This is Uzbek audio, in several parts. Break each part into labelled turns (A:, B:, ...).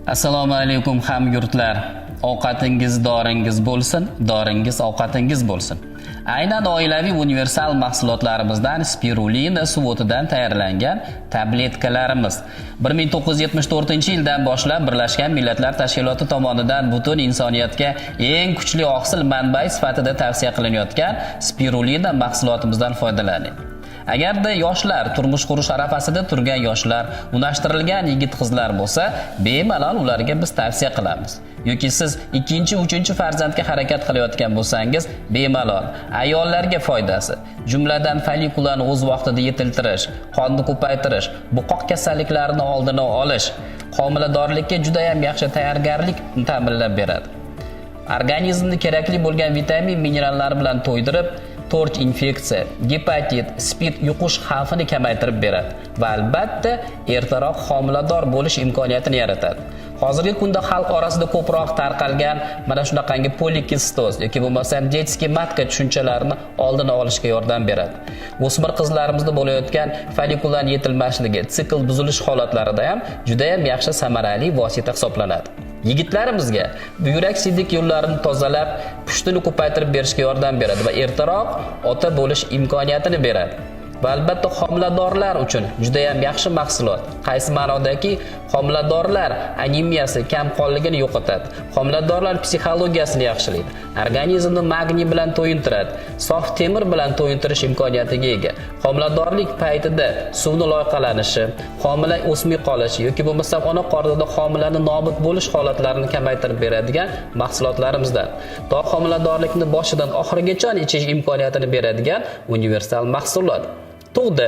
A: Assalomu alaykum, hamyurtlar. Ovqatingiz doringiz bo'lsin, doringiz ovqatingiz bo'lsin. Aynan oilaviy universal mahsulotlarimizdan spirulina suvotidan tayyorlangan tabletkalarimiz 1974-yildan boshlab Birlashgan Millatlar Tashkiloti tomonidan butun insoniyatga eng kuchli oqsil manbai sifatida tavsiya qilinayotgan spirulina mahsulotimizdan foydalaning. Agarda yoshlar, turmush qurish arafasida turgan yoshlar, unashtirilgan yigit qizlar bo'lsa, bemalol ularga biz tavsiya qilamiz. Yoki siz ikkinchi, uchinchi farzandga harakat qilayotgan bo'lsangiz, bemalol. Ayollarga foydasi, jumladan follikulani o'z vaqtida yetiltirish, qonni ko'paytirish, bo'qoq kasalliklarini oldini olish, homiladorlikka juda ham yaxshi tayyorgarlik ta'minlab beradi. Organizmni kerakli bo'lgan vitamin, minerallar bilan to'ydirib, torch infeksiya, gepatit, SPID yuqish xavfini kamaytirib beradi va albatta ertaroq homilador bo'lish imkoniyatini yaratadi. Hozirgi kunda xalq orasida ko'proq tarqalgan mana shunaqangi polikistoz yoki bo'lmasam детский матка tushunchalarini oldini olishga yordam beradi. O'smir qizlarimizda bo'layotgan follikularning yetilmasligi, sikl buzilish holatlarida ham juda ham yaxshi, samarali vosita hisoblanadi. Yigitlarimizga buyrak siydik yo'llarini tozalab, pushtini ko'paytirib berishga yordam beradi va ertaroq ota bo'lish imkoniyatini beradi. Va albatta homiladorlar uchun juda ham yaxshi mahsulot. Qaysi ma'nodaki, homiladorlar anemiyasi, kamqonligini yo'qotadi. Homiladorlar psixologiyasini yaxshilaydi. Organizmni magniy bilan to'yintiradi. Sof temir bilan to'yintirish imkoniyatiga ega. Homiladorlik paytida suvni loyqalanishi, homila o'smay qolishi yoki bo'lmasam ona qornida homilani nobud bo'lish holatlarini kamaytirib beradigan mahsulotlarimizdan. To homiladorlikni boshidan oxirigacha ichish imkoniyatini beradigan universal mahsulot. Tug'di.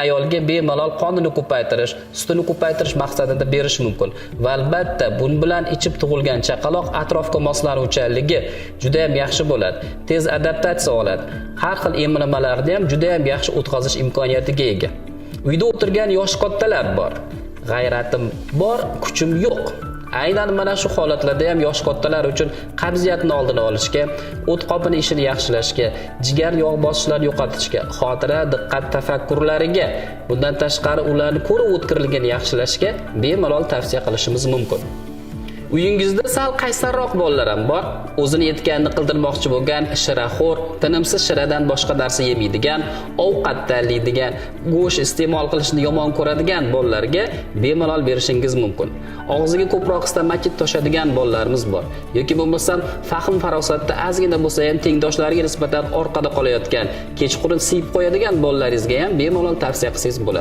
A: Ayolga bemalol qonini ko'paytirish, sutini ko'paytirish maqsadida berish mumkin. Va albatta bun bilan ichib tug'ilgan chaqaloq atrofga moslanuvchanligi juda ham yaxshi bo'ladi. Tez adaptatsiya oladi. Har xil emlamalarni ham juda ham yaxshi o'tkazish imkoniyatiga ega. Uyda o'tirgan yosh kattalar bor. G'ayratim bor, kuchim yo'q. Aynan mana shu holatlarda ham yosh kattalar uchun qabziyatni oldini olishga, o't qopini ishini yaxshilashga, jigar yog' bosishlarini yo'qotishga, xotira, diqqat, tafakkurlariga, bundan tashqari ularni ko'ruv o'tkirligini yaxshilashga bemalol tavsiya qilishimiz mumkin. Uyingizda sal qaysarroq bolalar ham bor. O'zini aytganini qildirmoqchi bo'lgan, shiraxo'r, tinimsiz shiradan boshqa narsa yemaydigan, ovqat tanlaydigan, go'sht iste'mol qilishni yomon ko'radigan bolalarga bemalol berishingiz mumkin. Og'ziga ko'proq stomatit toshadigan bolalarimiz bor. Yoki bo'lmasam fahm farosatda ozgina bo'lsa ham tengdoshlariga nisbatan orqada qolayotgan, kechqurun siyib qo'yadigan bolalaringizga ham bemalol tavsiya qilsangiz bo'ladi.